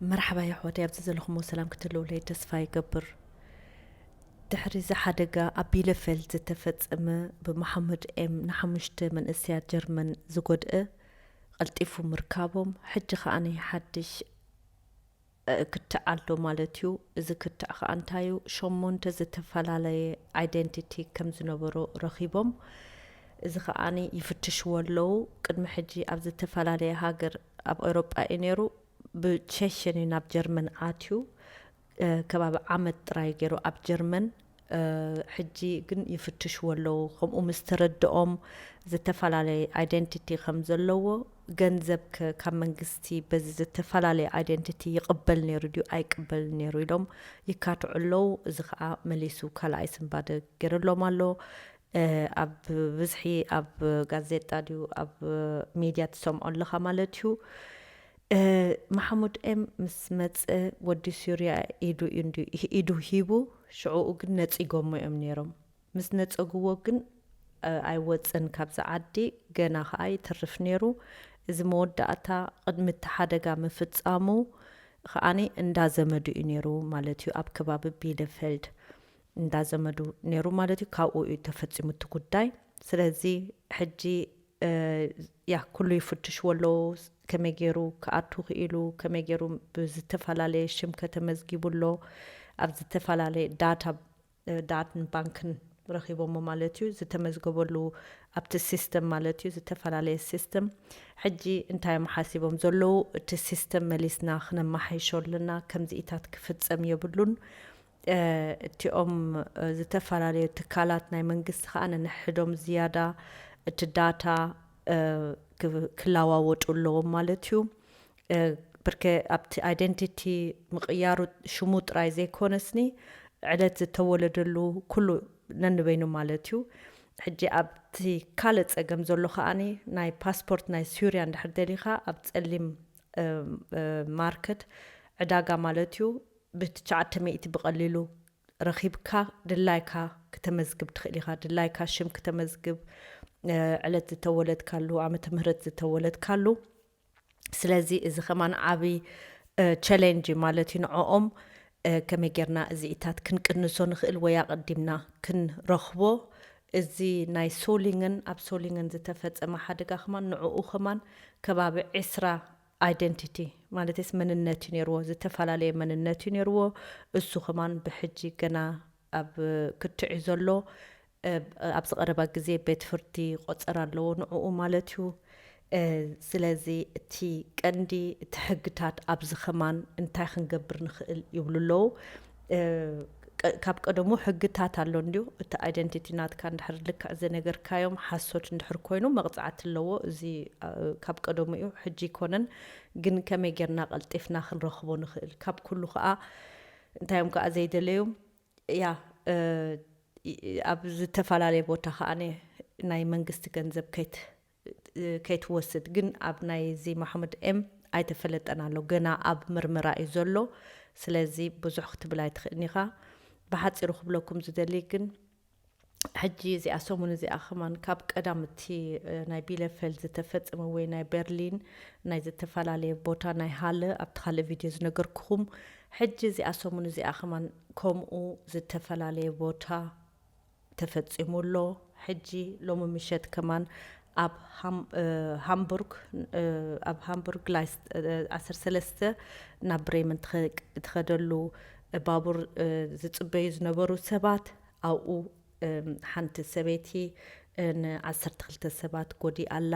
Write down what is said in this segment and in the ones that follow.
መርሓባ የሕዋተይ፣ ኣብዚ ዘለኹሞ ሰላም ክትህልውለይ ተስፋ ይገብር። ድሕሪ እዚ ሓደጋ ኣብ ቢለፌልድ ዝተፈጸመ፣ ብመሓሙድ ኤም ንሓሙሽተ መንእሰያት ጀርመን ዝጎድአ ቀልጢፉ ምርካቦም፣ ሕጂ ከኣ ናይ ሓድሽ ክትዕ ኣሎ ማለት እዩ። እዚ ክትዕ ከኣ እንታይ እዩ? ሸሞንተ ዝተፈላለየ ኣይደንቲቲ ከም ዝነበሮ ረኺቦም። እዚ ከኣ ይፍትሽዎ ኣለዉ። ቅድሚ ሕጂ ኣብ ዝተፈላለየ ሃገር ኣብ ኤውሮጳ እዩ ነይሩ። ብቸሸን እዩ ናብ ጀርመን ኣትዩ። ከባቢ ዓመት ጥራይ ገይሩ ኣብ ጀርመን። ሕጂ ግን ይፍትሽዎ ኣለዉ። ከምኡ ምስ ተረድኦም ዝተፈላለየ ኣይደንቲቲ ከም ዘለዎ፣ ገንዘብ ከ ካብ መንግስቲ በዚ ዝተፈላለየ ኣይደንቲቲ ይቕበል ነይሩ ድዩ ኣይቅበልን ነይሩ ኢሎም ይካትዑ ኣለዉ። እዚ ከኣ መሊሱ ካልኣይ ስንባደ ገይርሎም ኣሎ። ኣብ ብዝሒ ኣብ ጋዜጣ ድዩ ኣብ ሚድያ ትሰምዖ ኣለኻ ማለት እዩ። መሓሙድ ኤም ምስ መጸ፣ ወዲ ሱርያ ኢዱ ኢዱ ሂቡ፣ ሽዑኡ ግን ነጺጎሞ እዮም ነይሮም። ምስ ነጸግዎ ግን ኣይወጽን ካብዚ ዓዲ፣ ገና ከኣ ይተርፍ ነይሩ። እዚ መወዳእታ ቅድሚ እቲ ሓደጋ ምፍጻሙ ከኣ እንዳ ዘመዱ እዩ ነይሩ ማለት እዩ። ኣብ ከባቢ ቢለፌልድ እንዳ ዘመዱ ነይሩ ማለት እዩ። ካብኡ እዩ ተፈጺሙ እቲ ጉዳይ። ስለዚ ሕጂ ያ ኩሉ ይፍትሽዎ ኣለዉ። ከመይ ገይሩ ክኣቱ ክኢሉ፣ ከመይ ገይሩ ብዝተፈላለየ ሽም ከተመዝጊቡ ኣሎ፣ ኣብ ዝተፈላለየ ዳታ ዳትን ባንክን ረኺቦሞ ማለት እዩ። ዝተመዝገበሉ ኣብቲ ሲስተም ማለት እዩ፣ ዝተፈላለየ ሲስተም። ሕጂ እንታይ እዮም ሓሲቦም ዘለዉ? እቲ ሲስተም መሊስና ክነመሓይሾ ኣለና፣ ከምዚኢታት ክፍጸም የብሉን። እቲኦም ዝተፈላለዩ ትካላት ናይ መንግስቲ ከኣ ነንሕዶም ዝያዳ እቲ ዳታ ክለዋወጡ ኣለዎም ማለት እዩ። ብርከ ኣብቲ ኣይደንቲቲ ምቕያሩ ሽሙ ጥራይ ዘይኮነስኒ ዕለት ዝተወለደሉ ኩሉ ነንበይኑ ማለት እዩ። ሕጂ ኣብቲ ካልእ ጸገም ዘሎ ከኣኒ ናይ ፓስፖርት ናይ ሱርያ እንድሕር ደሊኻ ኣብ ጸሊም ማርኬት ዕዳጋ ማለት እዩ ብትሽዓተ ሚእቲ ብቐሊሉ ረኺብካ ድላይካ ክተመዝግብ ትኽእል ኢኻ። ድላይካ ሽም ክተመዝግብ፣ ዕለት ዝተወለድካሉ፣ ዓመተ ምህረት ዝተወለድካሉ። ስለዚ እዚ ከማን ዓቢ ቸሌንጅ ማለት እዩ ንዕኦም። ከመይ ጌርና እዚኢታት ክንቅንሶ ንኽእል ወይ ኣቐዲምና ክንረኽቦ? እዚ ናይ ሶሊንገን፣ ኣብ ሶሊንገን ዝተፈጸመ ሓደጋ ከማን ንዕኡ ከማን ከባቢ ዕስራ ኣይደንቲቲ ማለትስ መንነት እዩ ነይርዎ፣ ዝተፈላለየ መንነት እዩ ነይርዎ። እሱ ከማን ብሕጂ ገና ኣብ ክትዕ እዩ ዘሎ። ኣብዚ ቀረባ ግዜ ቤት ፍርዲ ቆጸራ ኣለዎ ንዕኡ ማለት እዩ። ስለዚ እቲ ቀንዲ እቲ ሕግታት ኣብዚ ከማን እንታይ ክንገብር ንኽእል ይብሉ ኣለዉ። ካብ ቀደሙ ሕግታት ኣሎ እንድዩ። እቲ ኣይደንቲቲ ናትካ እንድሕር ልክዕ ዝነገርካዮም ሓሶት እንድሕር ኮይኑ መቕጻዕቲ ኣለዎ። እዚ ካብ ቀደሙ እዩ፣ ሕጂ ኣይኮነን። ግን ከመይ ጌርና ቀልጢፍና ክንረኽቦ ንኽእል? ካብ ኩሉ ከኣ እንታይ እዮም ከኣ ዘይደለዩ? ያ ኣብ ዝተፈላለየ ቦታ ከኣ ናይ መንግስቲ ገንዘብ ከይት ከይትወስድ ግን ኣብ ናይ እዚ ማሕሙድ ኤም ኣይተፈለጠን ኣሎ። ገና ኣብ ምርመራ እዩ ዘሎ። ስለዚ ብዙሕ ክትብል ኣይትኽእልን ኢኻ። ብሓፂሩ ክብለኩም ዝደሊ ግን ሕጂ እዚኣ ሰሙን እዚኣ ከማን ካብ ቀዳም እቲ ናይ ቢለፌልድ ዝተፈጸመ ወይ ናይ ቤርሊን ናይ ዝተፈላለየ ቦታ ናይ ሃለ ኣብቲ ካልእ ቪድዮ ዝነገርኩኹም ሕጂ እዚኣ ሰሙን እዚኣ ከማን ከምኡ ዝተፈላለየ ቦታ ተፈጺሙ ኣሎ። ሕጂ ሎሚ ምሸት ከማን ኣብ ሃምቡርግ ኣብ ሃምቡርግ ላይስ ዓሰርተ ሰለስተ ናብ ብሬመን ትኸደሉ ባቡር ዝጽበዩ ዝነበሩ ሰባት ኣብኡ ሓንቲ ሰበይቲ ንዓሰርተ ክልተ ሰባት ጎዲኣ ኣላ።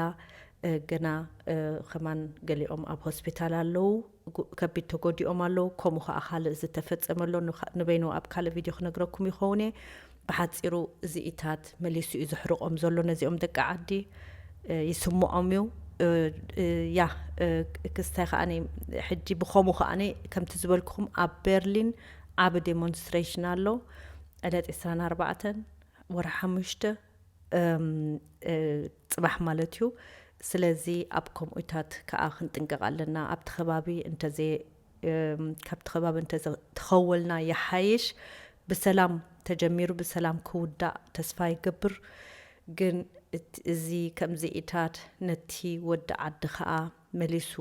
ገና ከማን ገሊኦም ኣብ ሆስፒታል ኣለዉ፣ ከቢድ ተጎዲኦም ኣለዉ። ከምኡ ከዓ ካልእ ዝተፈጸመ ኣሎ፣ ንበይኑ ኣብ ካልእ ቪድዮ ክነግረኩም ይኸውን እየ። ብሓፂሩ እዚኢታት መሊሱ እዩ ዘሕርቆም ዘሎ ነዚኦም ደቂ ዓዲ። ይስምዖም እዩ። ያ ክስታይ ከዓ ሕጂ ብኸምኡ ከዓ ከምቲ ዝበልኩኹም ኣብ ቤርሊን ዓቢ ዴሞንስትሬሽን ኣሎ ዕለት ዕስራን ኣርባዕተን ወርሒ ሓሙሽተ ጽባሕ ማለት እዩ። ስለዚ ኣብ ከምኡታት ከዓ ክንጥንቀቕ ኣለና። ኣብቲ ከባቢ እንተዘይ ካብቲ ከባቢ እንተተኸወልና ይሓይሽ። ብሰላም ተጀሚሩ ብሰላም ክውዳእ ተስፋ ይገብር። ግን እዚ ከምዚኢታት ነቲ ወዲ ዓዲ ከዓ መሊሱ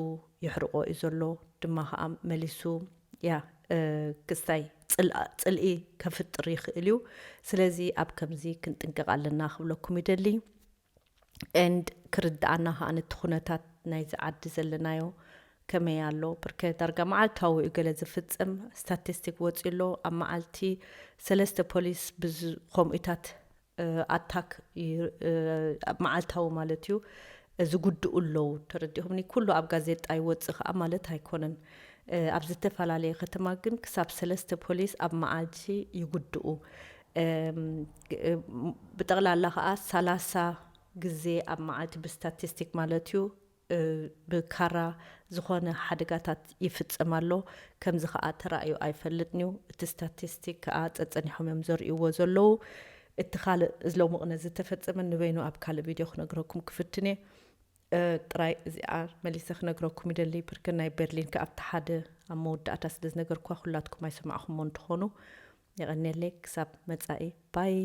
ይሕርቆ እዩ ዘሎ። ድማ ከዓ መሊሱ ያ ክስታይ ፅልኢ ከፍጥር ይኽእል እዩ። ስለዚ ኣብ ከምዚ ክንጥንቀቕ ኣለና ክብለኩም ይደሊ። And ክርድኣና ከዓ ነቲ ኩነታት ናይዚ ዓዲ ዘለናዮ ከመይ ኣሎ፣ ብርከ ዳርጋ መዓልታዊ እዩ ገለ ዝፍፅም። ስታቲስቲክ ወፂ ኣሎ፣ ኣብ መዓልቲ ሰለስተ ፖሊስ ከምኡታት ኣታክ መዓልታዊ ማለት እዩ ዝጉድኡ ኣለዉ። ተረዲኹምኒ? ኩሉ ኣብ ጋዜጣ ይወፅእ ከዓ ማለት ኣይኮነን። ኣብ ዝተፈላለየ ከተማ ግን ክሳብ ሰለስተ ፖሊስ ኣብ መዓልቲ ይጉድኡ። ብጠቕላላ ከዓ ሰላሳ ግዜ ኣብ መዓልቲ ብስታቲስቲክ ማለት እዩ ብካራ ዝኾነ ሓደጋታት ይፍፀም ኣሎ። ከምዚ ከዓ ተራእዩ ኣይፈልጥን እዩ። እቲ ስታቲስቲክ ከዓ ፀፀኒሖም እዮም ዘርእይዎ ዘለዉ። እቲ ካልእ ሎሚ ቅነ ዝተፈፀመ ንበይኑ ኣብ ካልእ ቪድዮ ክነግረኩም ክፍትን እየ። ጥራይ እዚኣ መሊሰ ክነግረኩም ይደሊ። ብርክ ናይ በርሊን ከኣ ኣብቲ ሓደ ኣብ መወዳእታ ስለ ዝነገርኳ ኩላትኩም ኣይሰማዕኹሞ እንትኾኑ የቐንየለይ። ክሳብ መጻኢ ባይ።